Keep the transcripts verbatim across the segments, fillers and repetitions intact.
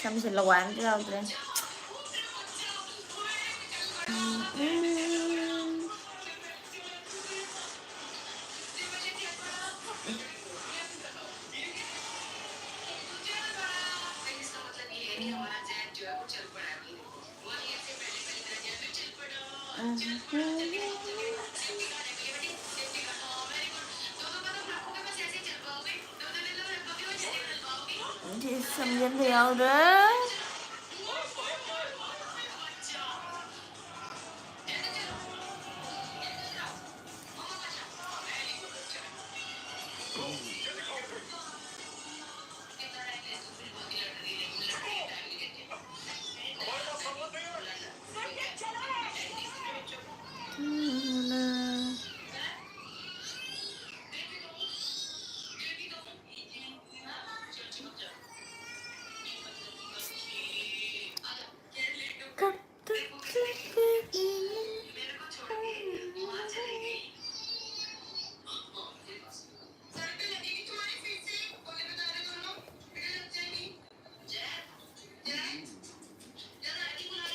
ꯌꯥꯝꯁꯦ ꯂꯋꯥꯏ ꯑꯝꯇ ꯌꯥꯎꯗ꯭ꯔꯦ꯫ ꯎꯝ, ꯎꯝ꯫ ꯎꯝ꯫ ꯁꯝꯖꯤꯟꯕ ꯌꯥꯎꯔꯦ꯫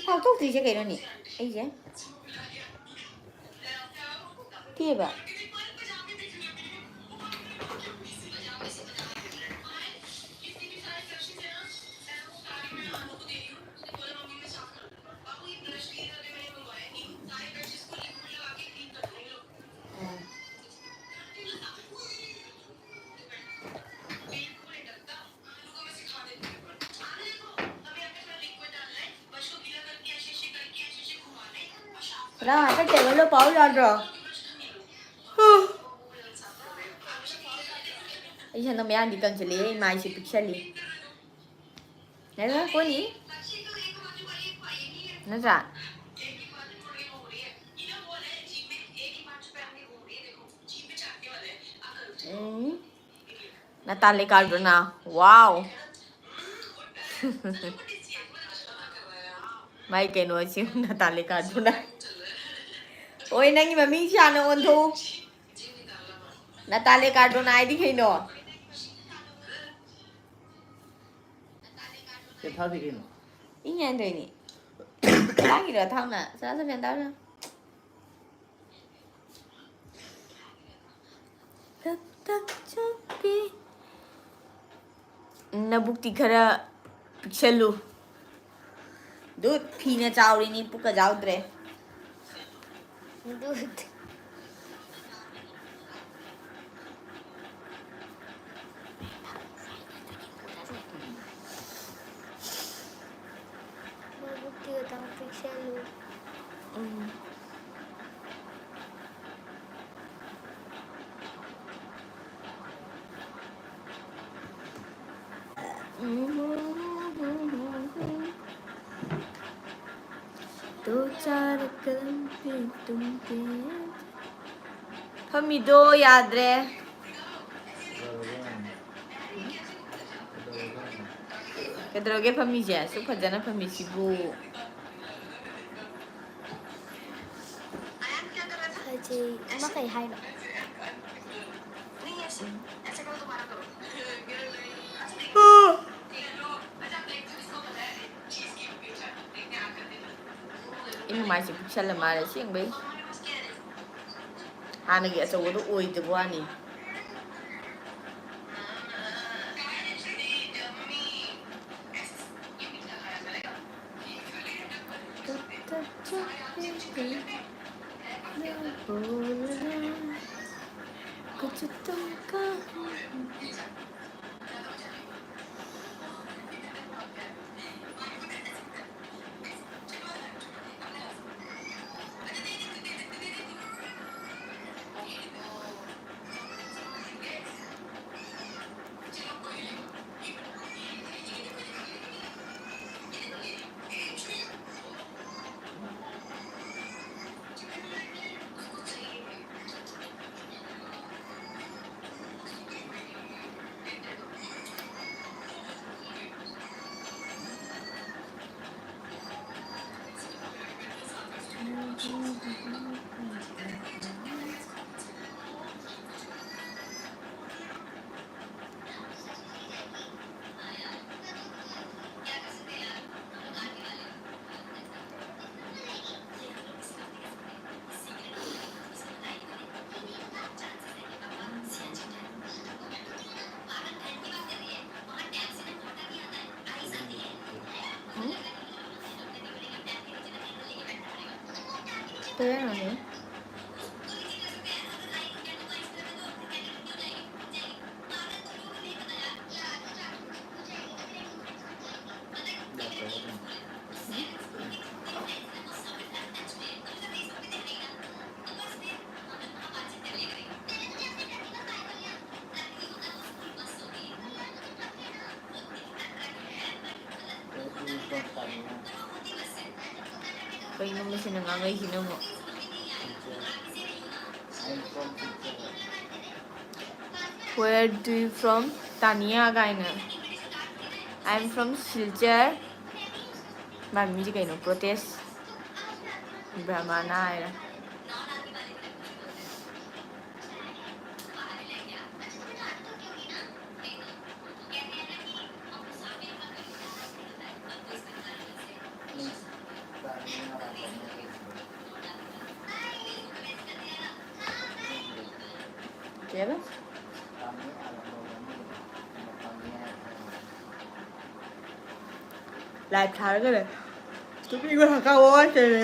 ꯄꯥꯛꯊꯣꯛꯇ꯭ꯔꯤꯁꯦ ꯀꯩꯅꯣꯅꯦ? ꯑꯩꯁꯦ ꯀꯦꯕ꯫ ꯂꯥ, ꯍꯟꯗꯛ ꯇꯦꯕꯜꯗꯣ ꯄꯥꯎ ꯌꯥꯗ꯭ꯔꯣ? ꯑꯩ ꯁꯟꯗ ꯃꯌꯥꯝꯗꯤ ꯀꯪꯁꯤꯜꯂꯛꯑꯦ, ꯏꯃꯥꯏꯁꯦ ꯄꯤꯛꯁꯜꯂꯤ꯫ ꯅꯠꯇ꯭ꯔꯥ, ꯀꯣꯅꯤ? ꯅꯠꯇ꯭ꯔꯥ? ꯎꯝ꯫ ꯅꯇꯥꯂꯤ ꯀꯥꯔꯗꯣꯅꯥ꯫ ꯋꯥꯎ꯫ ꯃꯥꯏ ꯀꯩꯅꯣꯁꯤ ꯅꯇꯥꯂꯤ ꯀꯥꯔꯗꯣꯅꯥ꯫ ꯑꯣꯏ, ꯅꯪꯒꯤ ꯃꯃꯤꯡꯁꯤ ꯍꯥꯟꯅ ꯑꯣꯟꯊꯣꯛꯎ꯫ ꯅꯇꯥꯂꯤ ꯀꯥꯔꯗꯣꯅꯥ ꯍꯥꯏꯗꯤ ꯀꯩꯅꯣ? ꯁꯦ ꯊꯥꯗꯦ ꯀꯩꯅꯣ? ꯏꯪ ꯌꯥꯟꯗꯣꯏꯅꯤ꯫ ꯊꯥꯡꯒꯤꯔꯣ ꯊꯥꯡꯅ? ꯆꯥ ꯆꯥ ꯐꯦꯟ ꯇꯥꯕ꯭ꯔꯥ? ꯇꯞ ꯇꯞ ꯆꯨꯞꯄꯤ꯫ ꯅꯕꯨꯛꯇꯤ ꯈꯔ ꯄꯤꯛꯁꯜꯂꯨ꯫ ꯗꯨꯠ ꯐꯤꯅ ꯆꯥꯎꯔꯤꯅꯤ, ꯄꯨꯛꯀ ꯆꯥꯎꯗ꯭ꯔꯦ꯫ ꯗꯨꯠ꯫ ꯃꯕꯨꯛꯇꯤ ꯈꯇꯪ ꯄꯤꯛꯁꯜꯂꯨ꯫ ꯎꯝ꯫ ꯇꯣ ꯆꯥꯔ ꯀꯔꯝ ꯄꯤ ꯇꯨꯝꯒꯦ? ꯐꯝꯃꯤꯗꯣ ꯌꯥꯗ꯭ꯔꯦ꯫ ꯀꯩꯗꯧꯔꯒꯦ ꯐꯝꯃꯤꯁꯦ? ꯑꯁꯨꯛ ꯐꯖꯅ ꯐꯝꯃꯤꯁꯤꯕꯨ꯫ ꯐꯖꯩ꯫ ꯑꯃ ꯀꯩ ꯍꯥꯏꯅꯣ? ꯏꯃꯥꯏꯁꯦ ꯄꯤꯛꯁꯜꯂ ꯃꯥꯜꯂꯦ ꯑꯁꯦꯡꯕꯩ꯫ ꯍꯥꯟꯅꯒꯤ ꯑꯆꯧꯕꯗꯣ ꯑꯣꯏꯗꯕ ꯋꯥꯅꯤ꯫ ꯀꯩ ꯍꯥꯏꯅꯣꯅꯦ? ꯀꯩꯅꯣ ꯃꯁꯤꯅ ꯉꯥꯡꯉꯛꯏꯁꯤꯅ ꯑꯃꯨꯛ? Where do you from? ꯇꯥꯅꯤꯌꯥ ꯀꯥꯏꯅ꯫ I am from Silchar. ꯃꯥ ꯃꯤꯁꯦ ꯀꯩꯅꯣ? Protest ꯕ꯭ꯔꯍꯃꯅ ꯍꯥꯏꯔꯦ꯫ ꯀꯩꯕ? Live ꯊꯥꯔꯒꯅꯦ꯫ ꯇꯨꯝꯅꯤꯡꯕ ꯍꯛꯀꯥꯝ ꯋꯥ ꯋꯥ ꯆꯜꯂꯦ꯫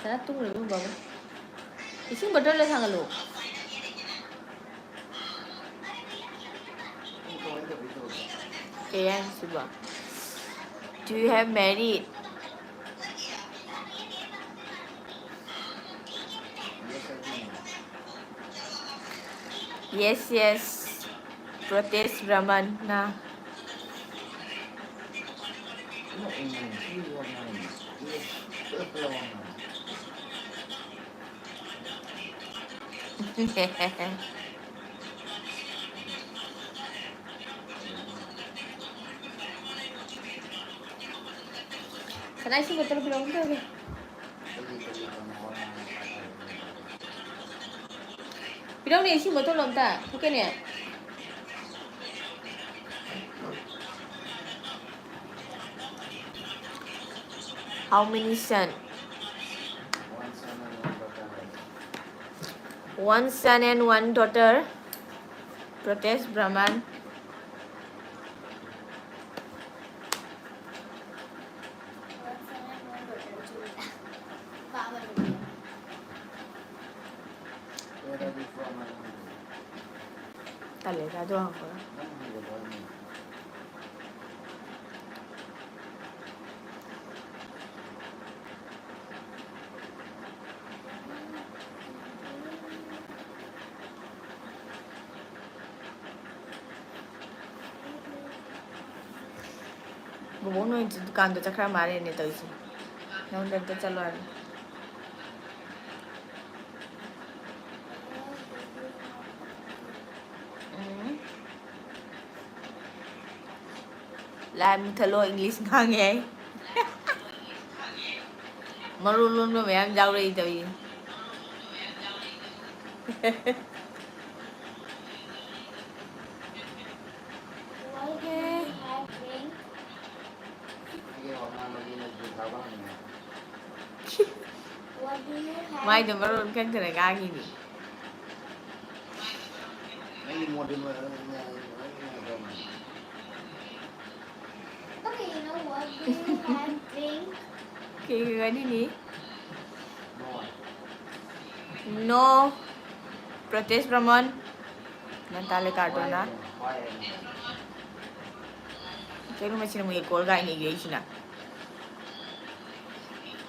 ꯁꯅꯥ ꯇꯨꯝꯈ꯭ꯔꯕ ꯕꯥꯕꯨ? ꯏꯁꯤꯡ bottle ꯗ ꯊꯥꯡꯒꯠꯂꯨ꯫ ꯀꯩ ꯍꯥꯏꯅꯣ ꯁꯤꯕꯣ? Do you have married? Yes, yes. Protest ꯕ꯭ꯔꯍꯃꯟꯅ꯫ ꯁꯅꯥ ꯏꯁꯤꯡ bottle ꯄꯤꯔꯛꯑꯣ ꯑꯝꯇ꯫ ꯄꯤꯔꯛꯎꯅꯦ, ꯏꯁꯤꯡ bottle ꯑꯝꯇ ꯊꯛꯀꯦꯅꯦ꯫ How many son? One son and one daughter. Protest Brahman. Where are you from? ꯇꯜꯂꯦꯗ ꯑꯗꯨ ꯍꯪꯉꯛꯄꯗꯣ꯫ ꯕꯣꯕꯣꯛ ꯅꯣꯏ ꯗꯨꯀꯥꯟꯗ ꯆꯠꯈ꯭ꯔ ꯃꯥꯜꯂꯦꯅꯦ ꯇꯧꯔꯤꯁꯦ꯫ ꯅꯉꯣꯟꯗ ꯑꯝꯇ ꯆꯠꯂꯣ ꯍꯥꯏꯕꯅꯦ꯫ ꯎꯝ꯫ Live ꯃꯨꯊꯠꯂꯣ, English ꯉꯥꯡꯉꯦ ꯑꯩ꯫ ꯃꯔꯣꯟ ꯂꯣꯟꯕ ꯃꯌꯥꯝ ꯌꯥꯎꯔꯛꯏ ꯇꯧꯏ꯫ ꯃꯥꯏꯗꯣ ꯃꯔꯣꯟ ꯈꯪꯗꯅ ꯉꯥꯡꯉꯤꯅꯤ꯫ ꯅꯪꯒꯤ modern ꯑꯣꯏꯔꯒꯅ ꯌꯥꯏ, ꯅꯪꯒꯤ modern꯫ Okay, you know what? Do you have drink? ꯀꯩ ꯋꯥꯔꯤꯅꯤ? No. No. Protest Brahman. ꯅꯪ ꯇꯥꯂꯦ ꯀꯥꯔꯗꯣꯅ꯫ Why? Why? ꯀꯩꯅꯣ ꯃꯁꯤꯅ ꯑꯃꯨꯛ ꯀꯣꯜ ꯒꯥꯏꯅ ꯏꯔꯛꯏꯁꯤꯅ?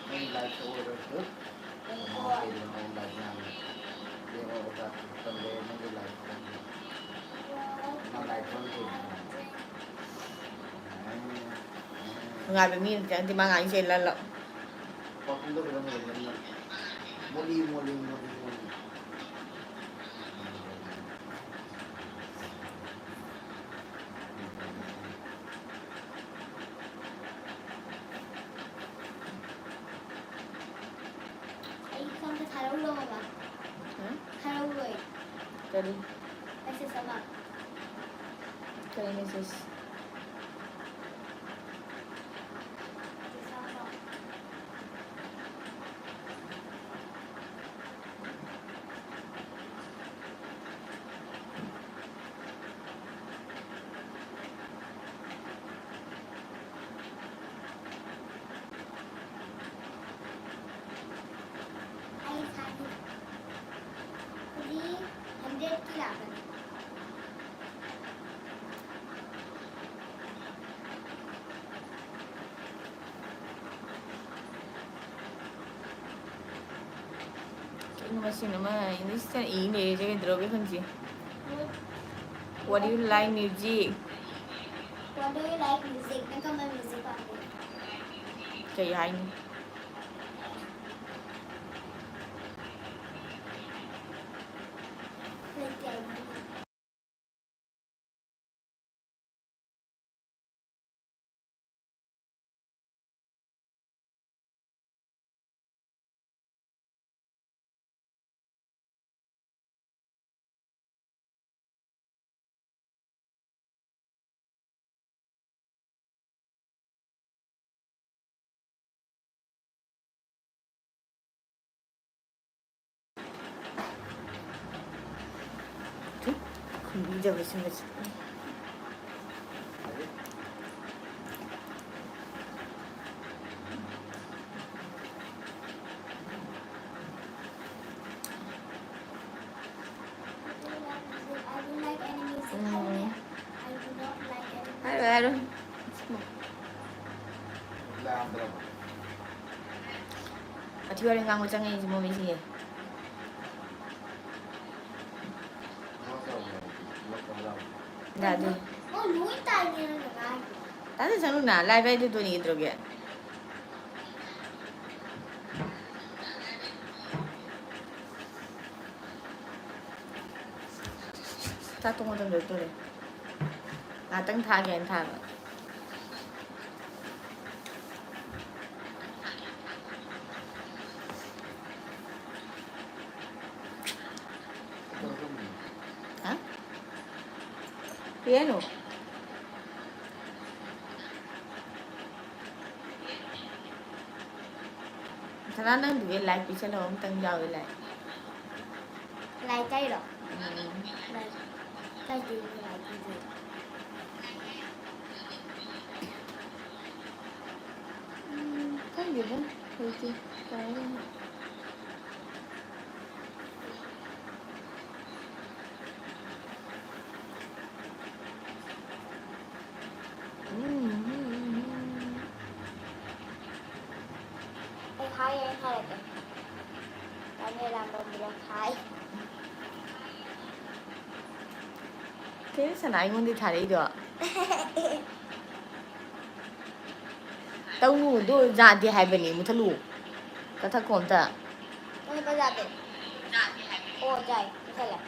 ꯅꯪꯒꯤ life ꯁꯣꯛꯑꯔꯣꯏ꯫ ꯅꯨꯡꯉꯥꯏꯕ ꯃꯤ ꯑꯝꯇ ꯅꯠꯇꯦ ꯃꯥ ꯉꯥꯡꯉꯤꯁꯦ ꯂꯜꯂꯣ꯫ ꯑꯩ ꯈꯪꯗꯦ, ꯊꯥꯔꯛꯎꯔꯣ, ꯃꯃꯥ? ꯍꯨꯝ? ꯊꯥꯔꯛꯎꯔꯣ ꯑꯩ? ꯀꯔꯤ? Message ꯑꯃ꯫ ꯀꯔꯤ message? ꯄꯩꯁꯥ ꯑꯃ꯫ ꯀꯩꯅꯣ ꯃꯁꯤꯅ ꯑꯃ English ꯇ ꯏ ꯂꯩꯔꯤꯁꯦ ꯀꯩꯗꯧꯔꯒꯦ ꯈꯪꯗꯦ꯫ What do you like music? What do you like music? ꯅꯪ ꯀꯔꯝꯕ music ꯄꯥꯝꯒꯦ? ꯀꯩ ꯍꯥꯏꯅꯤ? ꯂꯩꯇꯦ ꯍꯥꯏꯕꯅꯤ꯫ ꯈꯨꯝꯕꯤꯗꯕꯁꯤꯡ ꯑꯁꯤ꯫ ꯎꯝ꯫ ꯍꯥꯏꯔꯣꯏ, ꯍꯥꯏꯔꯣꯏ꯫ ꯋꯥꯊꯤ ꯋꯥꯔꯦꯝ ꯉꯥꯡꯕ ꯆꯪꯉꯛꯏꯁꯦ ꯃꯣꯃꯤꯁꯤꯡꯁꯦ꯫ ꯌꯥꯗꯦ꯫ ꯇꯥꯗ ꯆꯪꯉꯨꯅ, live ꯍꯥꯏꯗꯨ ꯗꯣꯅꯤ ꯀꯩꯗꯧꯔꯒꯦ? ꯆꯥꯛ ꯊꯣꯡ ꯃꯇꯝ ꯂꯣꯏꯗꯣꯔꯦ꯫ ꯉꯥꯛꯇꯪ ꯊꯥꯒꯦ ꯍꯥꯏꯅ ꯊꯥꯕ꯫ ꯍꯥ? ꯀꯩ ꯍꯥꯏꯅꯣ? ꯁꯅꯥ, ꯅꯪꯗꯨꯒꯤ like ꯄꯤꯁꯜꯂꯣ, ꯑꯝꯇꯪ ꯌꯥꯎꯒꯦ like꯫ Like ꯇꯥꯏꯔꯣ? ꯎꯝ꯫ Like ꯇꯥꯏꯗꯣꯏꯅꯦ, like ꯄꯤꯗꯣꯏꯅꯦ꯫ ꯎꯝ, ꯈꯪꯗꯦꯗ, ꯍꯧꯖꯤꯛꯇꯤ ꯀꯃꯥꯏꯅ꯫ ꯊꯥꯏ꯫ ꯀꯩꯅꯣ ꯁꯅꯥ ꯑꯩꯉꯣꯟꯗ ꯊꯥꯔꯛꯏꯗꯣ? ꯇꯧꯅꯨ, ꯑꯗꯨ ꯌꯥꯗꯦ ꯍꯥꯏꯕꯅꯤ, ꯃꯨꯊꯠꯂꯨ꯫ ꯀꯛꯊꯠꯈꯣ ꯑꯝꯇ꯫ ꯃꯨꯊꯠꯄ ꯌꯥꯗꯦ꯫ ꯑꯣ, ꯌꯥꯏ, ꯃꯨꯊꯠꯂꯦ꯫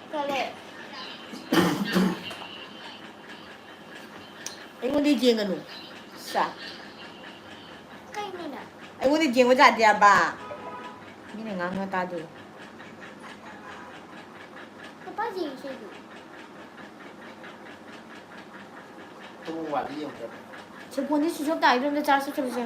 ꯃꯨꯊꯠꯂꯦ꯫ ꯑꯩꯉꯣꯟꯗ ꯌꯦꯡꯒꯅꯨ꯫ ꯁꯥ꯫ ꯀꯩꯅꯣꯅꯦ? ꯑꯩꯉꯣꯟꯗ ꯌꯦꯡꯕ ꯌꯥꯗꯦ ꯍꯥꯏꯕ꯫ ꯃꯤꯅ ꯉꯥꯡꯕ ꯇꯥꯗꯦ꯫ ꯄꯄꯥ ꯌꯦꯡꯁꯦ ꯑꯗꯨ꯫ ꯁꯦꯜ ꯐꯣꯟꯗꯤ switch off ꯇꯥꯏꯗꯣ, ꯑꯝꯇ charge ꯇꯧꯁꯜꯂꯨꯁꯦ꯫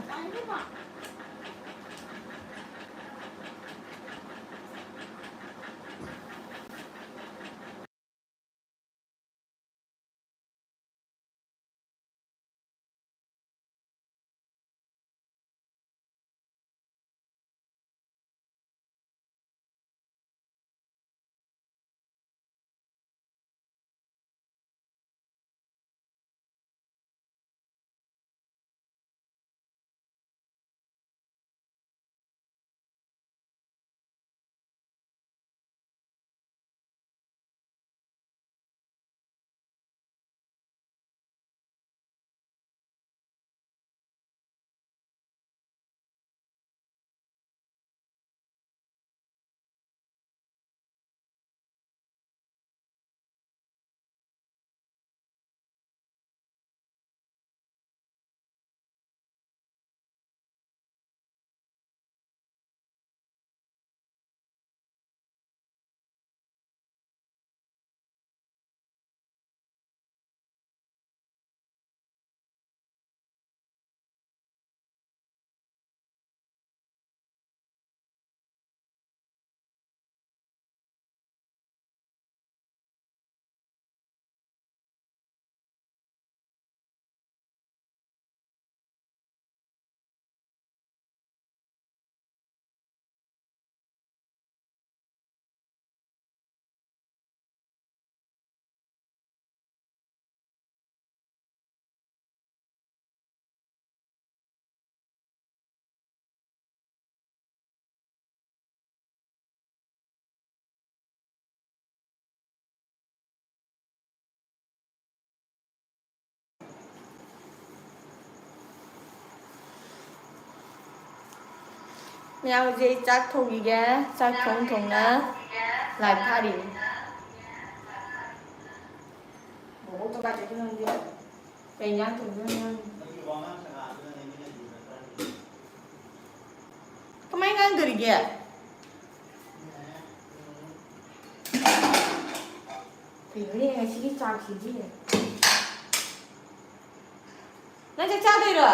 ꯃꯌꯥꯝ, ꯍꯧꯖꯤꯛ ꯑꯩ ꯆꯥꯛ ꯊꯣꯡꯈꯤꯒꯦ꯫ ꯆꯥꯛ ꯊꯣꯡ ꯊꯣꯡꯅ ꯂꯥꯏ ꯊꯥꯔꯤ꯫ ꯕꯣꯕꯣꯛ ꯗꯨꯀꯥꯟ ꯆꯠꯈꯤ ꯅꯪꯗꯤ? ꯀꯩ ꯏꯟꯖꯥꯡ ꯊꯣꯡꯗꯣꯏꯅꯣ ꯅꯪ? ꯀꯃꯥꯏ ꯉꯥꯡꯗꯣꯔꯤꯒꯦ? ꯀꯩꯅꯣꯅꯦ ꯉꯁꯤꯒꯤ ꯆꯥꯛꯁꯤꯗꯤ? ꯅꯪ ꯆꯥꯛ ꯆꯥꯗꯣꯏꯔꯣ?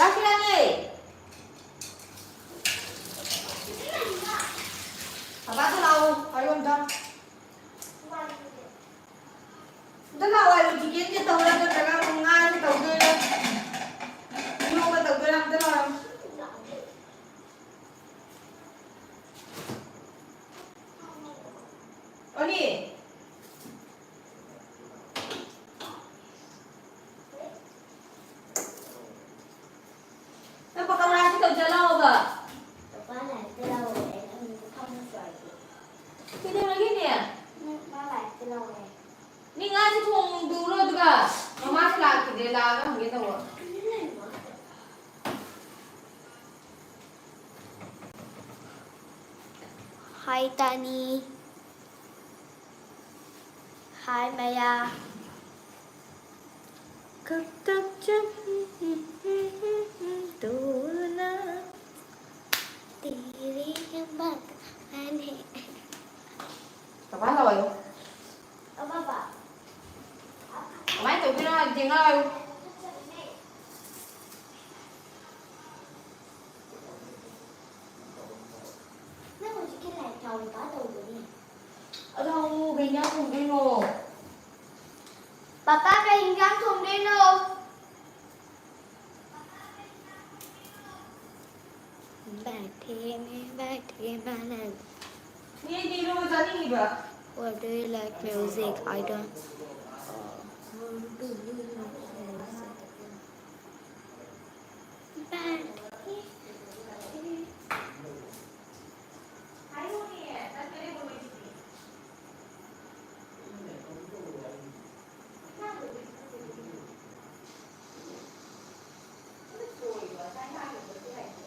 ꯆꯥꯛ ꯊꯤꯔꯛꯑꯒꯦ꯫ ꯄꯥꯄꯥꯁꯨ ꯂꯥꯛꯑꯣ, ꯍꯥꯏꯌꯣ ꯑꯝꯇ꯫ ꯑꯝꯇ ꯂꯥꯛꯑꯣ ꯍꯥꯏꯌꯣ, ꯆꯤꯀꯟꯒ ꯇꯧꯔ ꯅꯠꯇ꯭ꯔꯒ ꯉꯥꯁꯦ ꯇꯧꯗꯣꯏꯔꯥ? ꯏꯔꯣꯟꯕ ꯇꯧꯗꯣꯏꯔꯥ? ꯑꯝꯇ ꯂꯥꯛꯑꯣ꯫ ꯑꯣꯅꯤ꯫ ꯅꯪ ꯄꯀꯧꯔꯥꯁꯤ ꯇꯧ ꯆꯠꯂꯛꯑꯣꯕ꯫ ꯄꯄꯥ ꯂꯥꯏꯔꯤꯛꯇ ꯂꯥꯎꯔꯦ, ꯑꯩ ꯑꯃꯨꯛ ꯐꯝꯃ ꯆꯥꯏꯒꯦ꯫ ꯀꯩꯗꯧꯔꯒꯦꯅꯦ? ꯅꯪ ꯃꯥ ꯂꯥꯏꯔꯤꯛꯇ ꯂꯥꯎꯔꯦ꯫ ꯃꯤ ꯉꯥꯁꯦ ꯊꯣꯡꯗꯣꯛꯎꯔꯣ ꯑꯗꯨꯒ꯫ ꯃꯃꯥꯁꯨ ꯂꯥꯛꯈꯤꯗ꯭ꯔꯦ, ꯂꯥꯛꯑꯒ ꯍꯪꯒꯦ ꯇꯧꯕ꯫ Hi, Tani. Hi, Maya. कब तक जब तू ना तेरे बगाने। ꯄꯥꯄꯥ ꯂꯥꯛꯑꯣ꯫ ꯑ, ꯄꯥꯄꯥ꯫ ꯀꯃꯥꯏꯅ ꯇꯧꯗꯣꯏꯅꯣ ꯍꯥꯏꯕꯗꯤ ꯉꯥꯎ꯫ ꯅꯪ ꯍꯧꯖꯤꯛꯀꯤ ꯂꯥꯏꯔꯤꯛ ꯊꯥꯎ ꯂꯨꯄꯥ ꯇꯧꯕꯅꯦ꯫ ꯑꯗꯣ ꯍꯪꯉꯨ, ꯀꯩ ꯏꯟꯖꯥꯡ ꯊꯣꯡꯗꯣꯏꯅꯣ? ꯄꯥꯄꯥ, ꯀꯩ ꯏꯟꯖꯥꯡ ꯊꯣꯡꯗꯣꯏꯅꯣ? बैठे में बैठे बालक। ꯃꯤ ꯑꯩꯗꯤ ꯏꯔꯣꯟꯕ ꯆꯥꯅꯤꯡꯉꯤꯕ꯫ What do you like music? I don't. बैठे।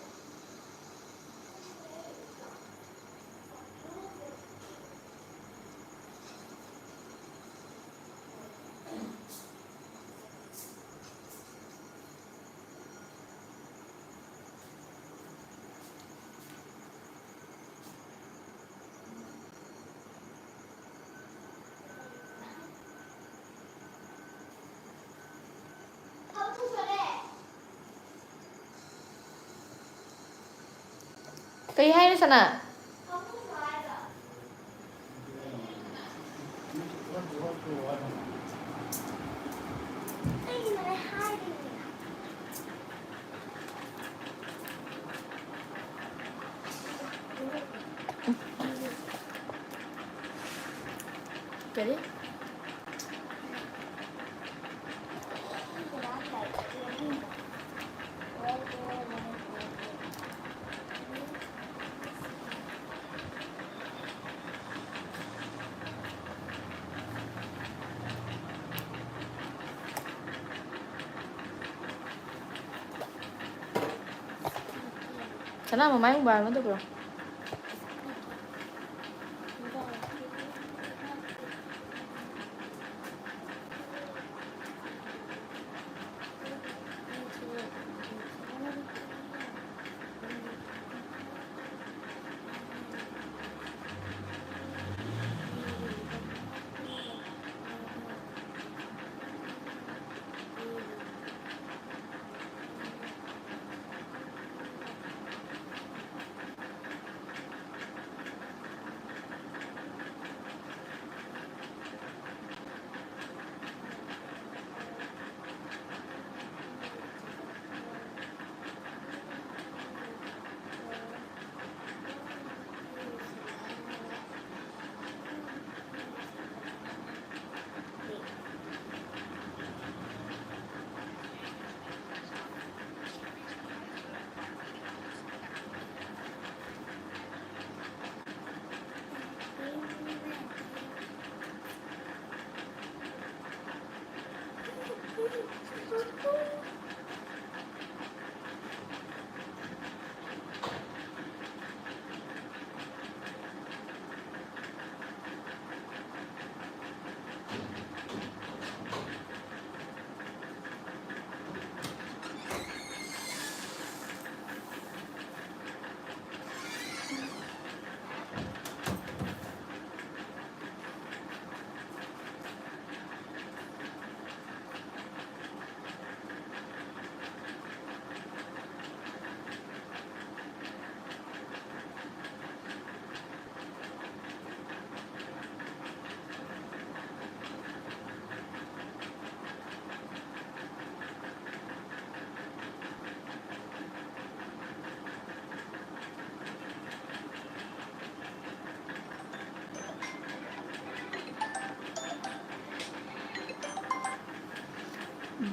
ꯀꯩ ꯍꯥꯏꯅꯣ ꯁꯅꯥ? ꯀꯔꯤ? ꯁꯅꯥ, ꯃꯃꯥꯏ ꯃꯣꯕꯥꯏꯜ ꯑꯃ ꯇꯧꯕꯤꯔꯣ꯫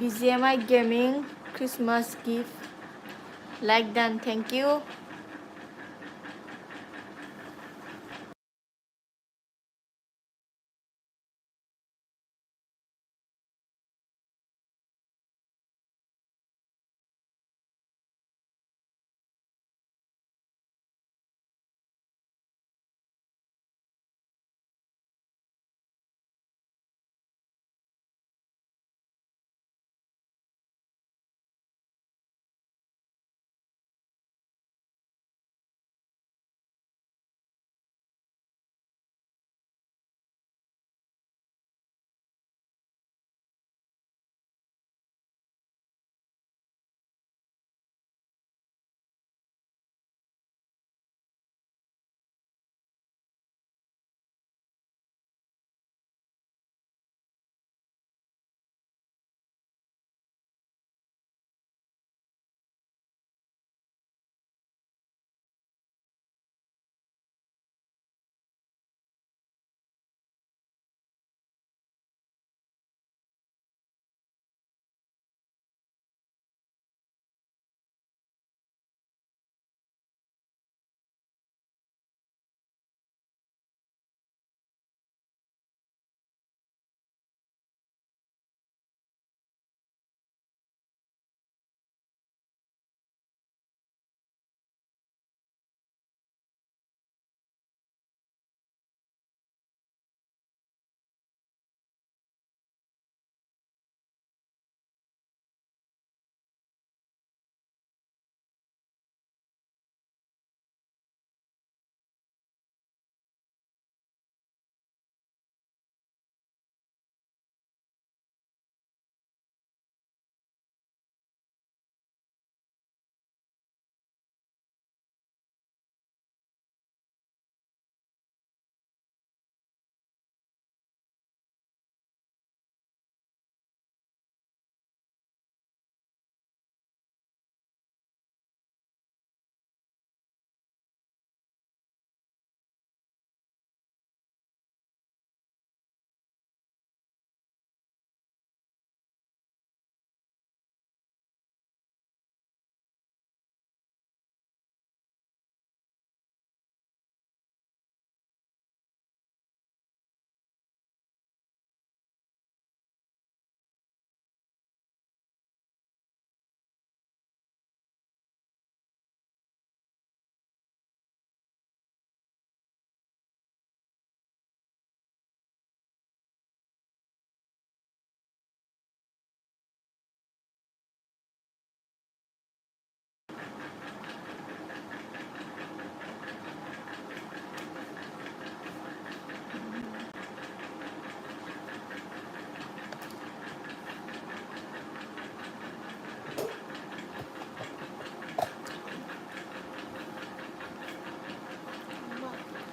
B G M I Gaming Christmas gift. Like done. Thank you.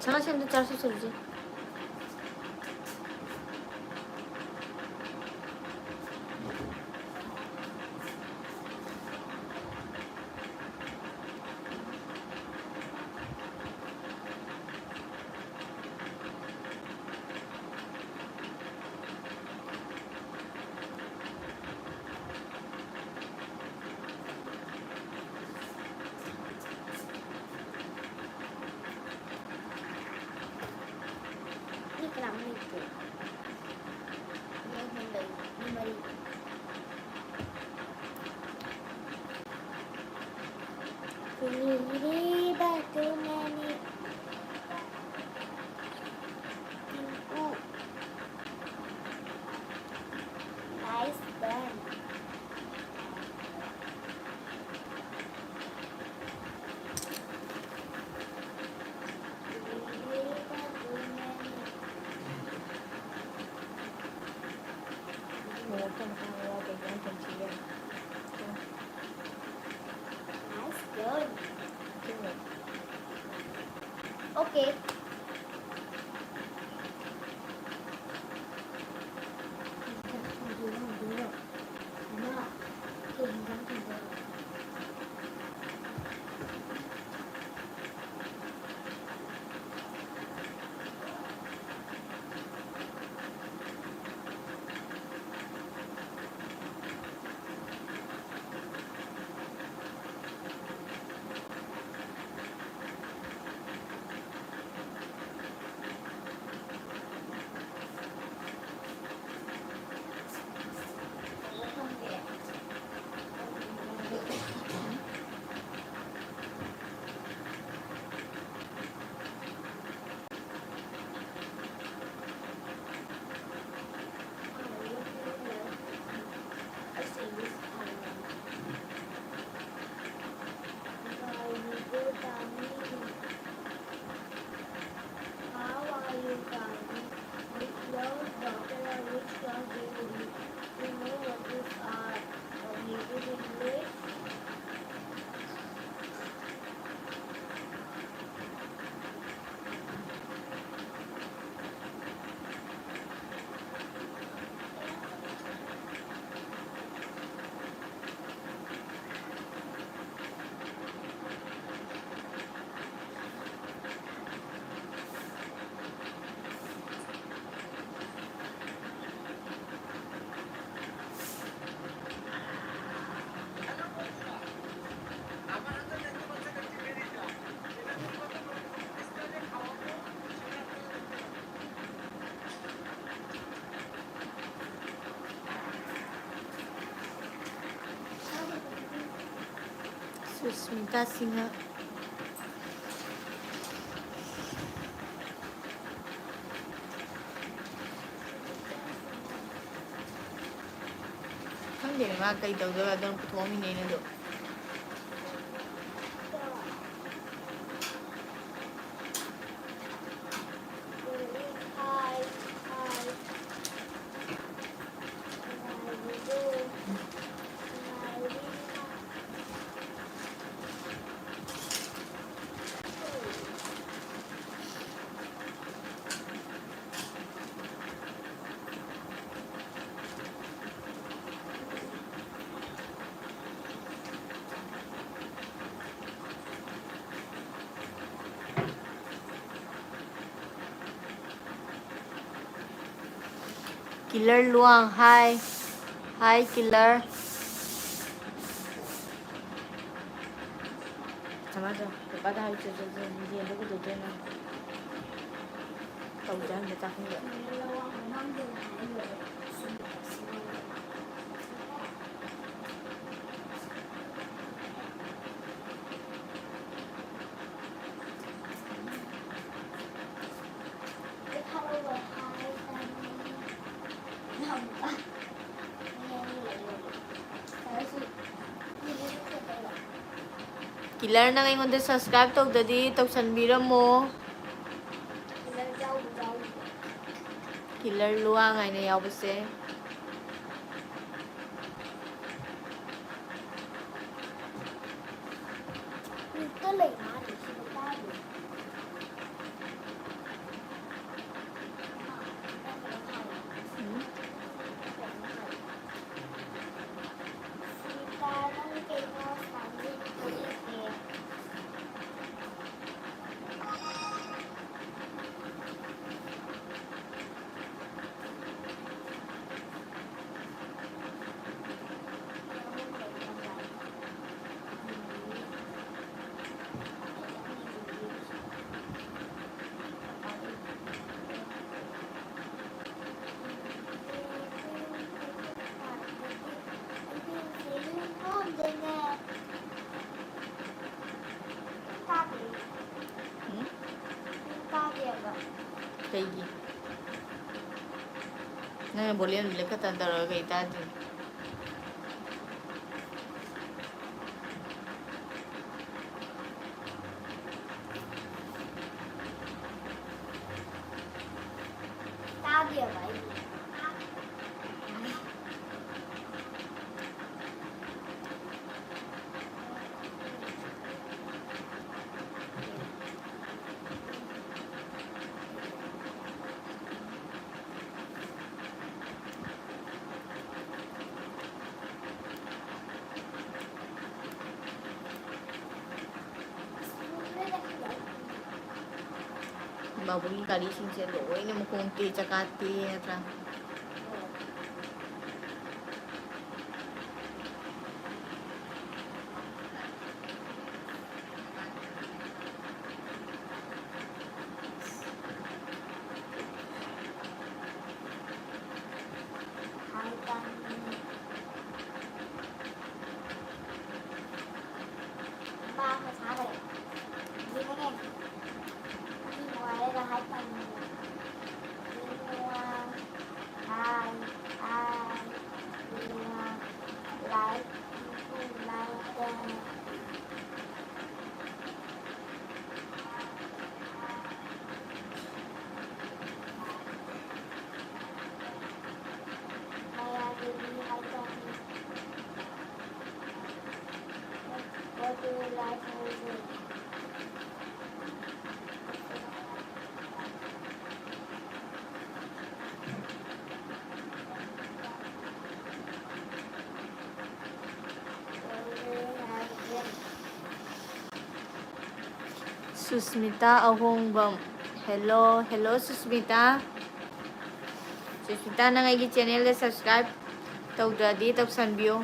ꯁꯪꯒꯥ ꯁꯦꯝꯗ ꯆꯥꯔꯖ ꯆꯠꯂꯨꯁꯦ꯫ ꯃꯤ ꯀꯅꯥꯝ ꯂꯩꯇꯦ꯫ ꯃꯤ ꯑꯍꯨꯝ ꯂꯩ, ꯃꯤ ꯃꯔꯤ꯫ ꯀꯨꯏꯔꯤꯕ ꯇꯨꯅꯅꯤ ꯇꯤꯡꯎ꯫ Nice done. ꯃꯣꯔꯣꯛꯇꯣ ꯑꯃꯨꯛ ꯍꯥꯞꯄ ꯌꯥꯎꯗ꯭ꯔꯗꯤ ꯌꯥꯝ ꯇꯟꯁꯤꯜꯂꯦ꯫ Nice girl. ꯑꯗꯨꯅꯦ꯫ Okay. ꯀꯩ ꯏꯟꯖꯥꯡ ꯊꯣꯡꯗꯣꯏꯅꯣ? ꯏꯃꯥ, ꯀꯩ ꯏꯟꯖꯥꯡ ꯊꯣꯡꯗꯣꯏꯅꯣ? How are you, Tani? Which class, which class do you read? You know what is our, our native English? Susmita Singh. ꯈꯪꯗꯦꯅꯦ ꯃꯥ ꯀꯩ ꯇꯧꯗꯣꯏꯕ, ꯑꯗꯨꯝ ꯄꯨꯊꯣꯛꯑꯝꯃꯤꯅꯦ ꯑꯩꯅ ꯑꯗꯨꯝ꯫ ꯀꯤꯂꯔ ꯂꯨꯋꯥꯡ, ꯍꯥꯏ꯫ ꯍꯥꯏ, ꯀꯤꯂꯔ꯫ ꯊꯝꯃꯣ, ꯊꯝꯃꯣ꯫ ꯄꯄꯥꯗ ꯍꯥꯏꯌꯨ, ꯆꯣ, ꯆꯣ, ꯆꯣ, ꯌꯦꯟꯗꯣ ꯀꯩꯗꯧꯗꯣꯏꯅꯣ? ꯇꯧꯁꯦ ꯍꯥꯏꯕ ꯆꯥꯛꯈꯨꯝꯗ꯫ ꯀꯤꯂꯔ, ꯅꯪ ꯑꯩꯉꯣꯟꯗ subscribe ꯇꯧꯗꯗꯤ ꯇꯧꯁꯟꯕꯤꯔꯝꯃꯣ꯫ ꯀꯤꯂꯔ ꯂꯨꯋꯥꯡ ꯍꯥꯏꯅ ꯌꯥꯎꯕꯁꯦ꯫ ꯃ꯭ꯌꯨꯠꯇ ꯂꯩ ꯃꯥꯜꯂꯦ, ꯁꯤꯗ ꯇꯥꯗꯦ꯫ ꯎꯝ꯫ ꯁꯤꯗ ꯅꯪ ꯀꯩꯅꯣ ꯁꯥꯟꯅꯔꯤꯁꯦ? ꯀꯩꯒꯤ? ꯅꯪꯅ volume ꯂꯩꯈꯠꯇꯅ ꯇꯧꯔꯒ ꯀꯩ ꯇꯥꯗ꯭ꯔꯤꯅꯣ? ꯇꯥꯗꯦꯕ ꯑꯩꯗꯤ꯫ ꯕꯥꯕꯨꯒꯤ ꯒꯥꯔꯤꯁꯤꯡꯁꯦ ꯂꯣꯏꯅ ꯃꯈꯣꯡ ꯇꯦꯛ ꯆꯀꯥ ꯇꯦꯛ ꯅꯠꯇ꯭ꯔꯥ? ꯃꯥ ꯉꯁꯥꯏ ꯌꯦꯡꯉꯦ꯫ ꯃꯤ ꯅꯨꯡꯉꯥꯏꯔꯒ ꯍꯥꯏ ꯇꯥꯅꯤꯡꯉꯦ꯫ ꯌꯦꯡꯉꯨ꯫ ꯍꯥꯏ, ꯍꯥꯏ, ꯌꯦꯡꯉꯨ꯫ ꯂꯥꯏꯛ, ꯂꯥꯏꯛ ꯇꯧ꯫ ꯃꯌꯥꯝꯒꯤ ꯃꯤ ꯍꯥꯏ ꯇꯥꯅꯤꯡꯉꯦ꯫ What do you like music? What do you like drink? Susmita ꯑꯍꯣꯡꯕꯝ꯫ Hello, hello Susmita. Susmita, ꯅꯪ ꯑꯩꯒꯤ channelꯗ subscribe ꯇꯧꯗ꯭ꯔꯗꯤ ꯇꯧꯁꯟꯕꯤꯌꯨ꯫